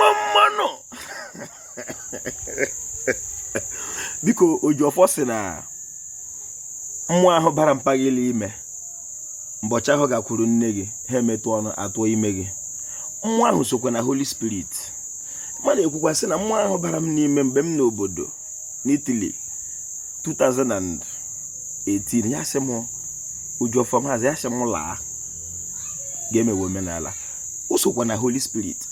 Mma mma nụ. Biko, Ojiọfọ sị na mmụọ ahụ bara mpa gị ime mbọchị ahụ gakwuru nne gị, ha emetụ ọnụ atụọ ime gị. Mmụọ ahụ sokwa na Holy Spirit. Mmadụ ekwukwa sị na mmụọ ahụ bara m n'ime mgbe m n'obodo n'Italy 2018, ya sị m Ojiọfọ maazị, ya sị m laa ga-emewe omenala. O sokwa na Holy Spirit.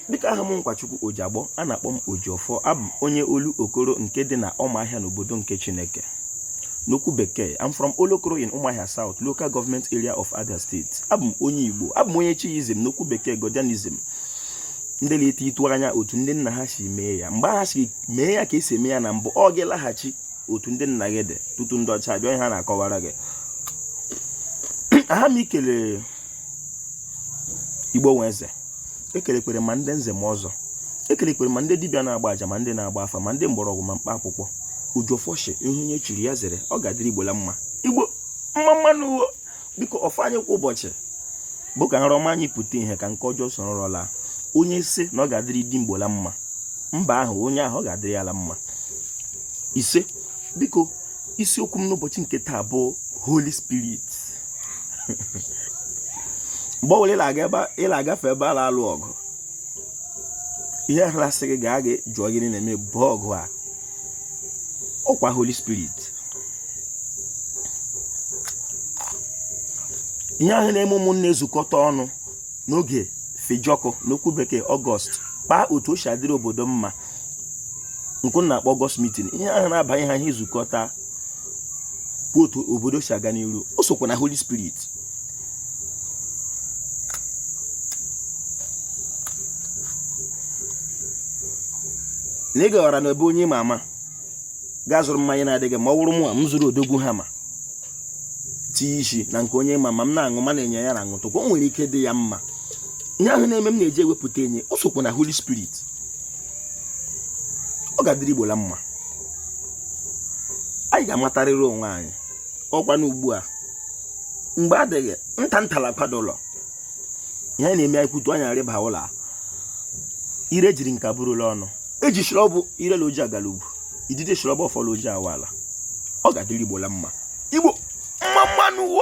Dịka aha m Nkwachukwu Ojiagbọ, a na-akpọ m Ojiọfọ. Abụ m onye Olokoro nke dị na Ụmụahịa n'obodo nke Chineke. N'okwu bekee, I'm from Olokoro in Umuahia South Local Government Area of Abia State. Abụ m onye Igbo, abụ m onye Chiism, n'okwu bekee Godianism. Ndị na-ete ịtụ anya otu ndị nna ha si mee ya, mgbe ha si mee ya ka esi eme ya na mbụ, ọ gị laghachi otu ndị nna gị dị tutu ndị ọcha abịa. Ha na-akọwara gị aha m. Ikele Igbo nwe eze, ekelekwere ma ndị nze ma ọzọ, ekelekwere ma ndị dibịa na-agba aja, ma ndị na-agba afa, ma ndị mgbọrọgwụ, ma mkpa akwụkwọ. Ojiọfọ shi ihe onye chiri ya zere. Ọ ga-adịrị Igbo la mma. Igbo, mma mma nụ. Biko, ọfọ anyị kwa ụbọchị bụ ka nrọ ọma anyị pụta ihe, ka nke ọjọọ soro nrọ laa. Onye sị na ọ ga-adịrị di Igbo la mma, mba ahụ onye ahụ ọ ga-adịrị ya la mma. Ise. Biko, isiokwu m n'ụbọchị nke taa bụ Holy Spirit. Mgbe ọbụla ị na-agafe ebe a na-alụ ọgụ, ihe ahụ asị gị gaa gị jụọ gịnị na-eme bụ ọgụ a, ọkwa Holy Spirit. Ihe ahụ na-eme ụmụnne ezukọta ọnụ n'oge fejọkụ, n'okwu bekee August, kpaa otu o si adịrị obodo mma, nke na-akpọ August meeting, ihe ahụ na-abanye ha ihe ezukọta kwuo otu obodo si aga n'iru, o sokwa na Holy Spirit. Na ị gawara n'ebe onye ma ama gaa zụrụ mmanya na-adịghị ma ọ wụrụ mụ a, m zụrụ odogwu hama tinye isi na nke onye ma ma m na-aṅụ ma na-enye ya na aṅụtụkwa, o nwere ike dị ya mma. Ihe ahụ na-eme m na-eji ewepụta enye, o sokwa na Holy Spirit. Ọ ga-adịrị Igbo la mma. Anyị ga-amatarịrị onwe anyị ọkwa na ugbu a mgbe adịghị nta ntala kwado ụlọ. Ihe anyị na-eme, anyị kwutu anyị arịba ụlọ ire jiri nka bụrụla ọnụ eji shirọbụ irela oji agala ugwu idide shirọbụ ọfọlụ oji awala. Ọ ga-adịrị Igbo la mma. Igbo, mma mma nụ.